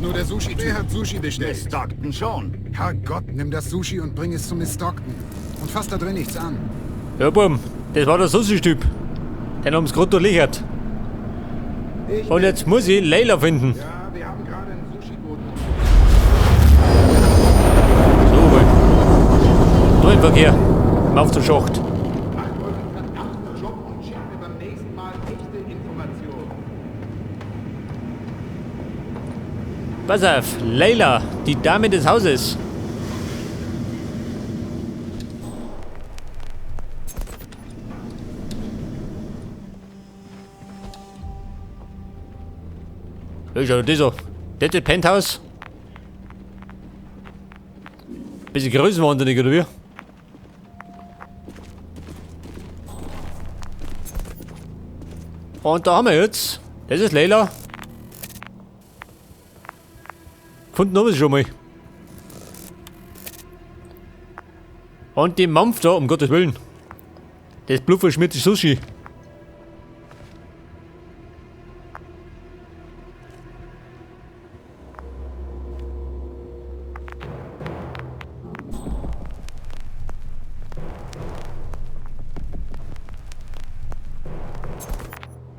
nur der Sushi-Typ. Wer hat Sushi bestellt? Miss Stockton schon. Herrgott, nimm das Sushi und bring es zu Miss Stockton. Und fass da drin nichts an. Ja, Bum, das war der Sushi-Typ. Den haben's grad durchlöchert. Ich Und jetzt muss ich Leila finden. Ja, wir haben gerade einen Sushi-Boten. So, wohl. Da im Verkehr. Auf zum Schacht. Macht euren verdammten Job und schickt mir beim nächsten Mal echte Informationen. Pass auf, Leila, die Dame des Hauses. Ja, schau das an. Das ist Penthouse. Bisschen größenwahnsinnig, oder wie? Und da haben wir jetzt. Das ist Leila. Gefunden haben wir sie schon mal. Und die Mampf da, um Gottes Willen. Das blutverschmierte Sushi.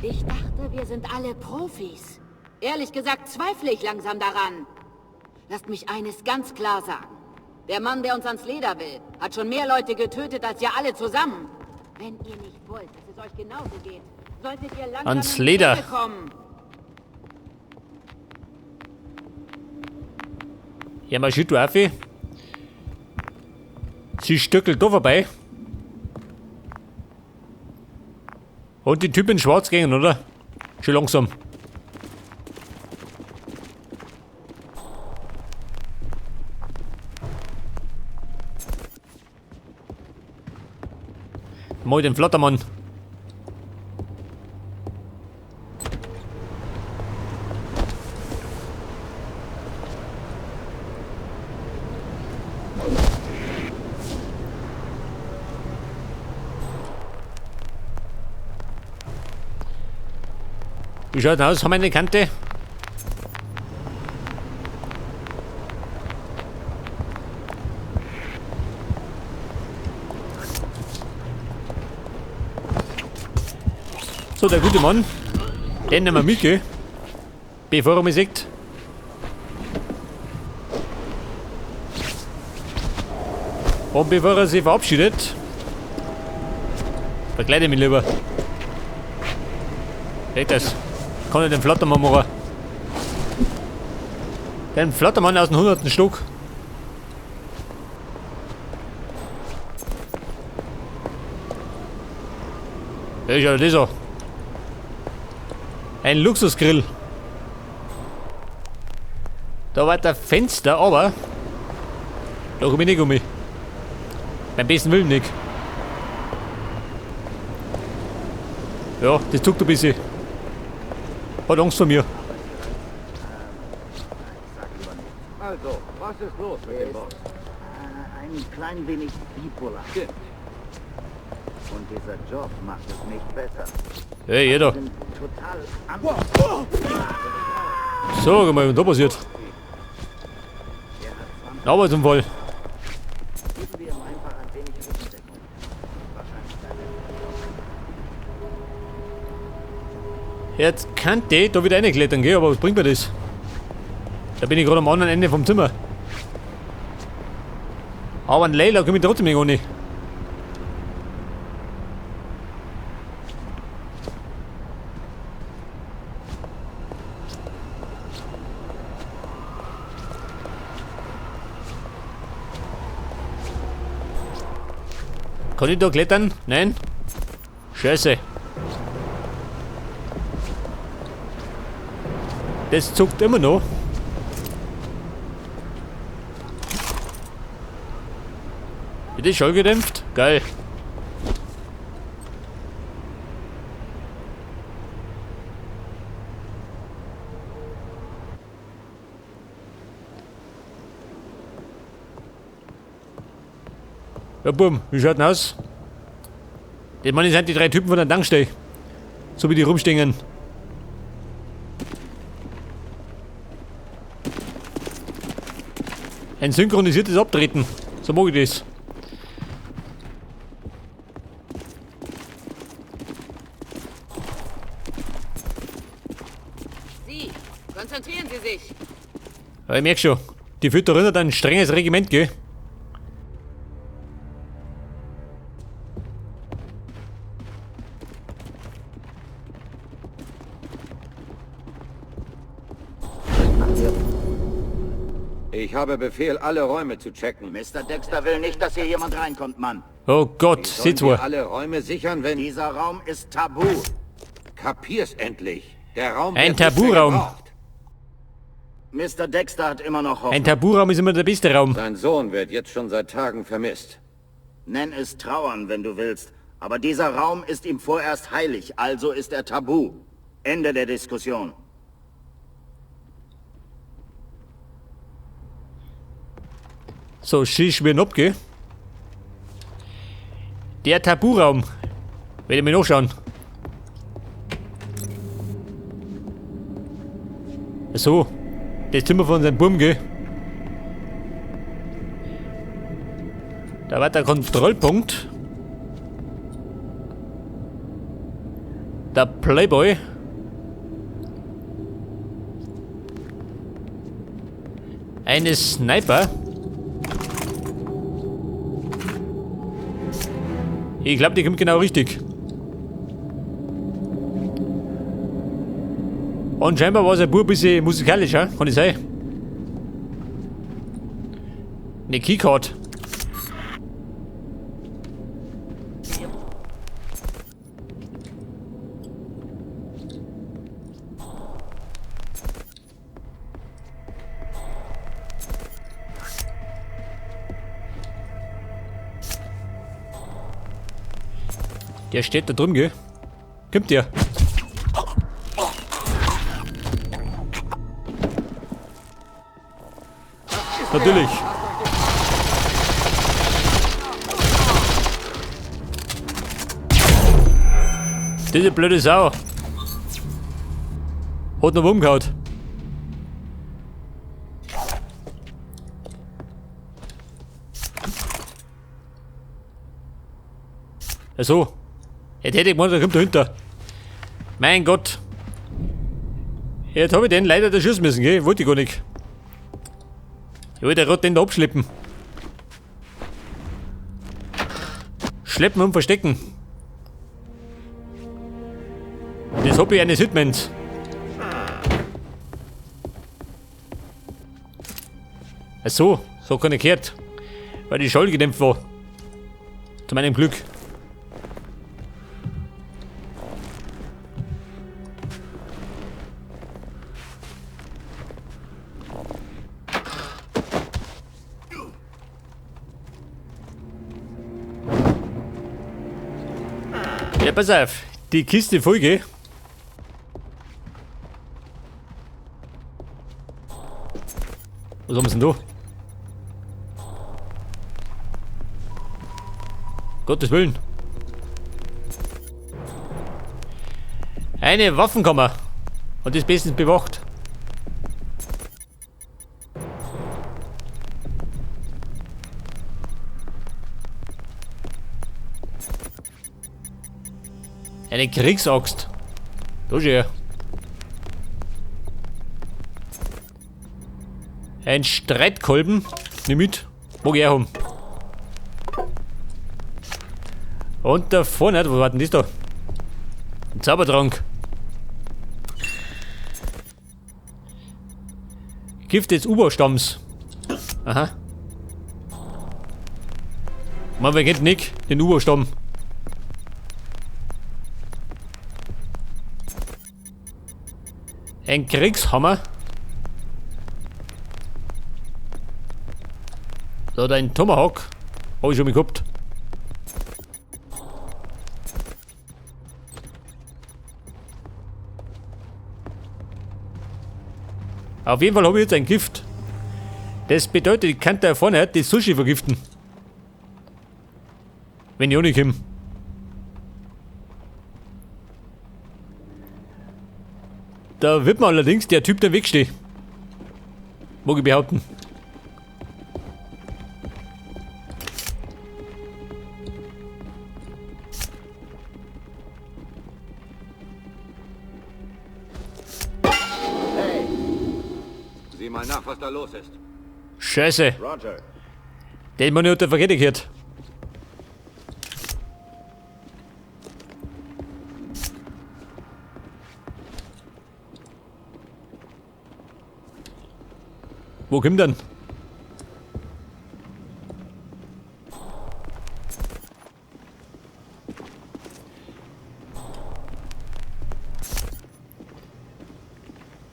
Ich dachte, wir sind alle Profis. Ehrlich gesagt zweifle ich langsam daran. Lasst mich eines ganz klar sagen. Der Mann, der uns ans Leder will, hat schon mehr Leute getötet als ihr alle zusammen. Wenn ihr nicht wollt, dass es euch genauso geht, solltet ihr langsam Ans in die Leder. Pötte kommen. Ja, marschiert du auf. Sie stöckelt da vorbei. Und die Typen in schwarz gehen, oder? Schon langsam. Mal den Flottermann. Wie schaut denn aus? Haben wir eine Kante? So, der gute Mann, den nehmen wir mit, gell? Bevor er mich sieht. Und bevor er sich verabschiedet, verkleide ich mich lieber. Seht das? Kann ich den Flattermann machen? Den Flattermann aus dem 100. Stock. Ja, schau dir das an. Ein Luxusgrill. Da war der Fenster, aber da komm ich nicht um mich. Beim besten Willen nicht. Ja, das zuckt ein bisschen. Hat Angst vor mir. Also, was ist los mit dem Boss? Ein klein wenig bipolar. Stimmt. Und dieser Job macht es nicht besser. Hey, jeder. Sind total anders. So, guck mal, was da passiert. Er hat 20. Ein Arbeitsunfall. Geben wir ihm einfach ein wenig Rückendeckung. Wahrscheinlich bleibt er. Jetzt kann die da wieder reinklettern, gell? Aber was bringt mir das? Da bin ich gerade am anderen Ende vom Zimmer. Aber an Leila komme ich trotzdem nicht ohne. Kann ich da klettern? Nein? Scheiße. Das zuckt immer noch. Wird das schallgedämpft? Geil. Ja, Bum, wie schaut denn aus? Ich meine, das sind die drei Typen von der Tankstelle. So wie die rumstehen. Ein synchronisiertes Abtreten. So mag ich das. Sie, konzentrieren Sie sich. Ja, ich merk schon. Die führt da hat ein strenges Regiment, gell? Ich habe Befehl, alle Räume zu checken. Mr. Dexter will nicht, dass hier jemand reinkommt, Mann. Oh Gott, Sollen seht's wir wohl. alle Räume sichern, wenn... Dieser Raum ist tabu. Kapier's endlich. Der Raum Ein wird nicht mehr Taburaum. gebraucht. Mr. Dexter hat immer noch Hoffnung. Ein Taburaum ist immer der beste Raum. Sein Sohn wird jetzt schon seit Tagen vermisst. Nenn es Trauern, wenn du willst. Aber dieser Raum ist ihm vorerst heilig, also ist er tabu. Ende der Diskussion. So, schieß mir ab, gell? Der Taburaum. Werde ich mir nachschauen. So, das Zimmer von seinem Buben, gell? Da war der Kontrollpunkt. Der Playboy. Eine Sniper. Ich glaube, die kommt genau richtig. Und scheinbar war sein Bub ein bisschen musikalischer, kann ich sein. Eine Keycard. Der steht da drüben, gell? Kommt der? Natürlich. Diese blöde Sau. Hat noch umgehauen. Ach so. Jetzt hätte ich gemeint, der kommt dahinter. Mein Gott. Jetzt hab ich den leider da schießen müssen, gell? Wollte ich gar nicht. Ich wollte gerade den da abschleppen. Schleppen und verstecken. Das Hobby eines Hitmans. Ach so, so kann ich gehört. Weil die Scholl gedämpft war. Zu meinem Glück. Ja, pass auf. Die Kiste voll, gell? Was haben wir denn da? Gottes Willen. Eine Waffenkammer. Und ist bestens bewacht. Eine Kriegsaxt. Da schau her. Ein Streitkolben. Nimm mit. Mag ich auch haben. Und da vorne, wo war denn das da? Ein Zaubertrank. Gift des U-Boot-Stamms. Aha. Man, wer kennt nicht den U-Boot-Stamm? Ein Kriegshammer. So, dein Tomahawk. Hab ich schon mal gehabt. Auf jeden Fall habe ich jetzt ein Gift. Das bedeutet, ich kann da vorne die Sushi vergiften. Wenn ich auch nicht komme. Da wird mir allerdings der Typ, der wegsteht. Mag ich behaupten. mal nach, was da los ist. Scheiße. Roger. Den man nicht unter Verkehrt gehört. Wo kommt denn?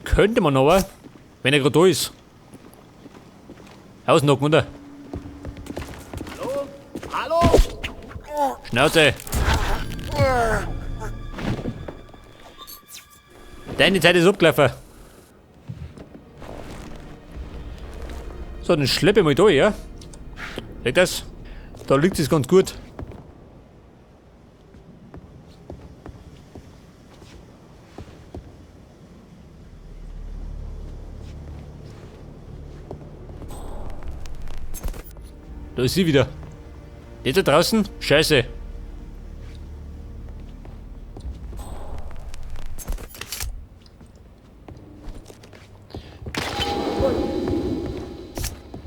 Könnte man aber, wenn er gerade da ist. Ausnocken, oder? Hallo? Hallo? Schnauze! Deine Zeit ist abgelaufen. So, dann schleppe ich mal da, ja? Liegt das? Da liegt es ganz gut. Da ist sie wieder. Die da draußen? Scheiße.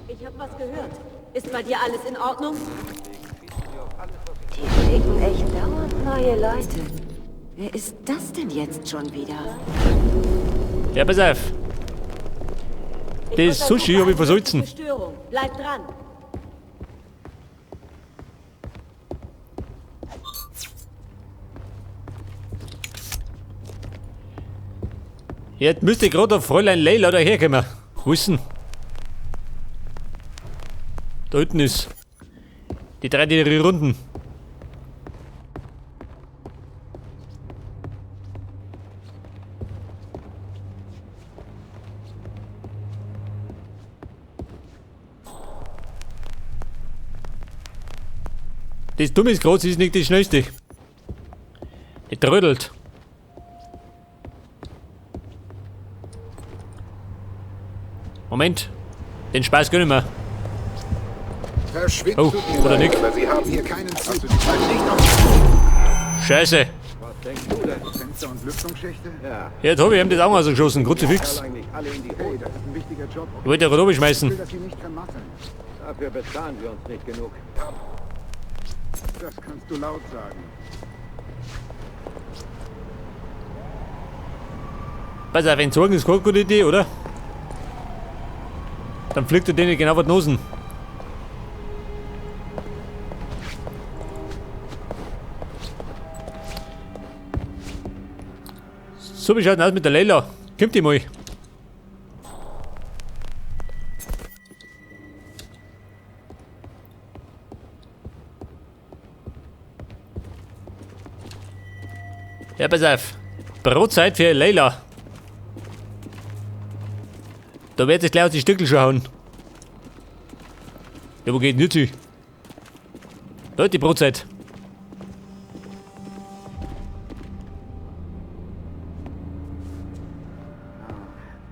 Ich habe was gehört. Ist bei dir alles in Ordnung? Die schicken echt dauernd neue Leute. Wer ist das denn jetzt schon wieder? Ja, pass auf. Ich Das Sushi untersuche hab ich eine versalzen. mögliche Störung. Bleib dran. Jetzt müsste gerade der Fräulein Leila daherkommen. Wo ist denn? Da hinten ist. Die drei, die Runden. Das Dumme ist gerade, sie ist nicht die schnellste. Die trödelt. Moment. Den Spaß gönnen wir. Verschwind, Oh, tut mir oder leid, nicht. aber Sie haben hier keinen Hast du die Zeit nicht auf Scheiße. Was denkst du denn? Fenster und Lüftungsschächte? Ja, Jetzt hab ich ihm das Auge ausgeschossen. Kruzifix. alle eigentlich alle in die Hey, Hose. das ist ein wichtiger Job. Ich wollte ja gerade Ich will, schmeißen. dass Sie nicht vermasseln. Dafür bezahlen wir uns nicht genug. Das kannst du laut sagen. Pass auf, entsorgen ist keine gute Idee, oder? Dann fliegt er denen genau vor die Nosen. So, wie schaut denn aus mit der Leila? Kommt die mal. Ja, pass auf. Brotzeit für Leila. Da wird sich gleich auf die Stückel schon hauen. Ja, wo geht denn jetzt hin? Da ist die Brotzeit.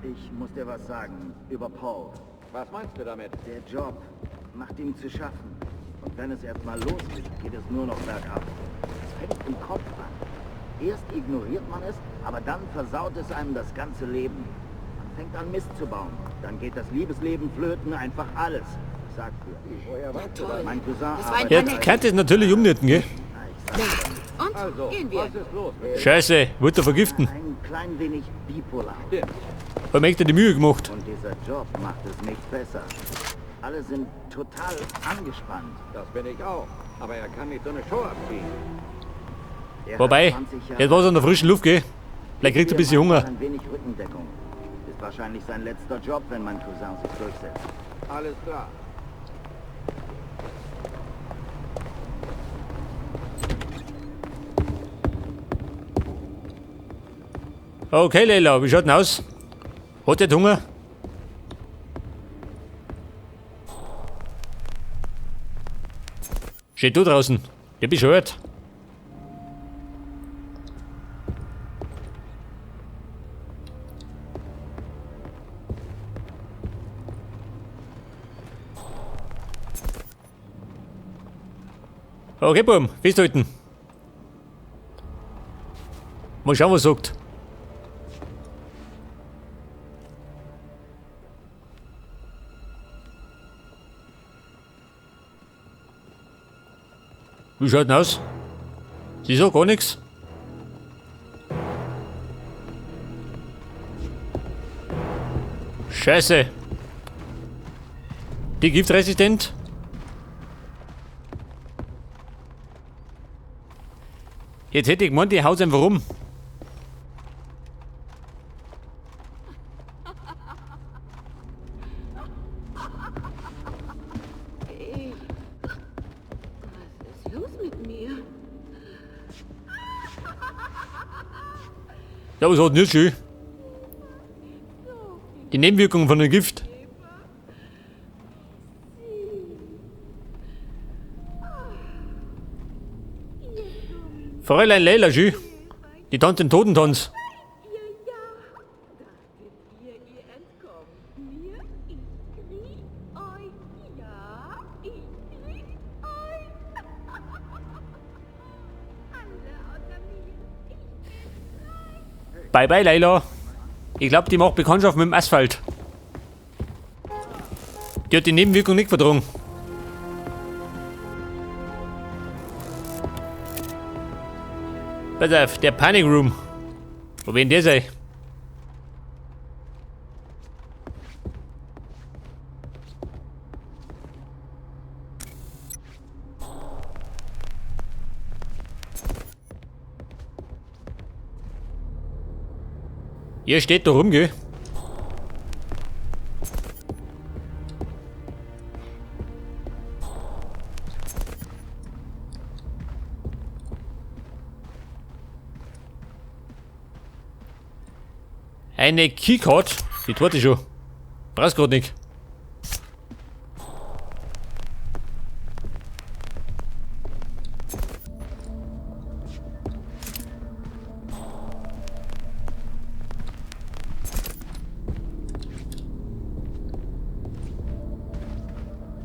Ich muss dir was sagen über Paul. Was meinst du damit? Der Job macht ihm zu schaffen. Und wenn es erstmal losgeht, geht es nur noch bergab. Es fängt im Kopf an. Erst ignoriert man es, aber dann versaut es einem das ganze Leben. Man fängt an, Mist zu bauen. Dann geht das Liebesleben flöten, einfach alles. Ich sag's dir. Woher weißt du das? Mein Cousin Das war ein arbeitet Jetzt kann das natürlich umnieten, gell? Ich sag's dir nicht. Und? Also, Gehen wir. was ist los mit dem? Scheiße, wollte er vergiften. Ein klein wenig bipolar. Stimmt. Hab mir echt die Mühe gemacht. Und dieser Job macht es nicht besser. Alle sind total angespannt. Das bin ich auch. Aber er kann nicht so eine Show abziehen. Er hat Wobei, 20 Jahre jetzt war es an der frischen Luft, gell? Vielleicht kriegt er ein bisschen Hunger. Ein wenig Rückendeckung. Ist wahrscheinlich sein letzter Job, wenn mein Cousin sich durchsetzt. Alles klar. Okay, Leila, wie schaut denn aus? Hat der Hunger? Steht du draußen? Der bescheuert. Okay, Bum, festhalten. Mal schauen, was sagt. Wie schaut denn aus? Sie ist auch gar nichts. Scheiße. Die giftresistent. Jetzt hätte ich gemeint, die haut einfach rum. Was ist los mit mir? Ja, was hat denn jetzt schön? Die Nebenwirkungen von dem Gift. Fräulein Leila, schön. Die tanzt den Totentanz. Bye bye, Leila. Ich glaub, die macht Bekanntschaft mit dem Asphalt. Die hat die Nebenwirkung nicht vertragen. Pass auf, der Panic Room. Wo wird denn der sein? Ihr steht da rum, gell? Eine Keycard? Die zweite schon. Brauchst grad nicht.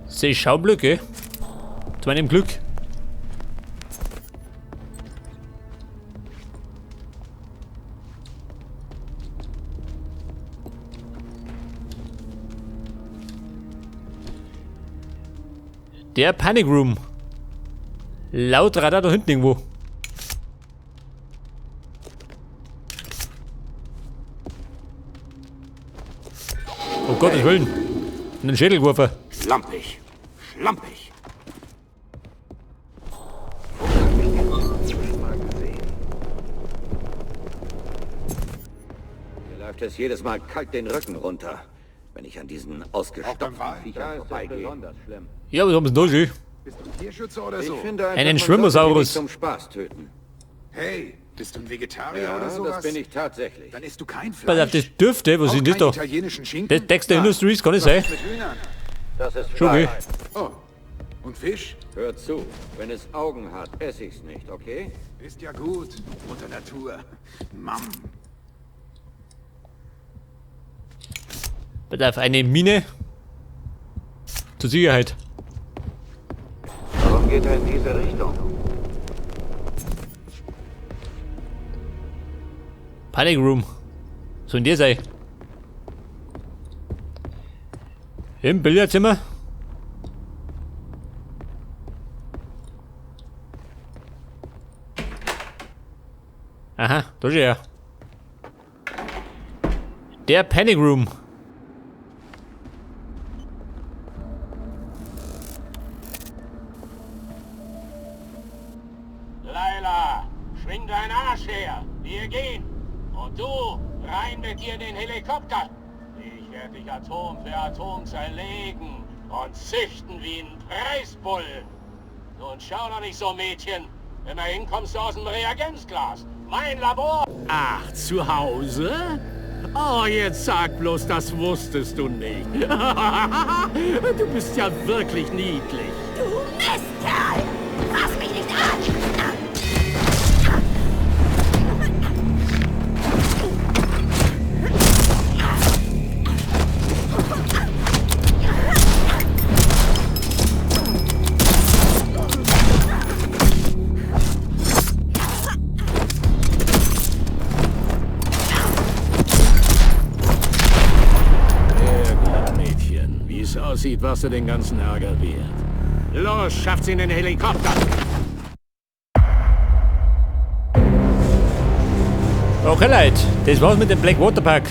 Sehe ich Schaublöcke? Zu meinem Glück. Der Panic Room. Laut Radar da hinten irgendwo. Oh Gottes Willen. In den Schädel geworfen. Schlampig. Schlampig. Mir läuft es jedes Mal kalt den Rücken runter, wenn ich an diesen ausgestopften Viechern vorbeigehe. Ja, was haben sie da schon? Bist du Tierschützer oder so? Ich finde einfach, Einen man sollte Schwimmersaurus. sie nicht zum Spaß töten. Hey, bist du ein Vegetarier Ja, oder sowas? das bin ich tatsächlich. Dann isst du kein Pass auf, Fleisch. das dürfte, was Auch ist denn das keinen da? italienischen Schinken? Das Dexter Industries, kann das sein? Was ist mit Hühnern? Das ist Schon, gell? Fleisch. Oh, und Fisch? Hör zu, wenn es Augen hat, esse ich's nicht, okay? Ist ja gut. Mutter Natur. Mam. Pass auf, eine Mine. Zur Sicherheit. Warum geht er in diese Richtung? Panic Room. So in der sei. Im Billardzimmer. Aha, da ist er. Der Panic Room. Leila, schwing deinen Arsch her. Wir gehen. Und du, rein mit dir in den Helikopter. Ich werde dich Atom für Atom zerlegen und züchten wie ein Preisbullen. Nun schau doch nicht so, Mädchen. Immerhin kommst du aus dem Reagenzglas. Mein Labor. Ach, zu Hause? Oh, jetzt sag bloß, das wusstest du nicht. Du bist ja wirklich niedlich. Du Mistkerl! Fass mich nicht an! Sehr gut, Mädchen. Wie es aussieht, warst du den ganzen Ärger wert. Los, schafft sie in den Helikopter. Okay, Leute, das war's mit dem Blackwater Park.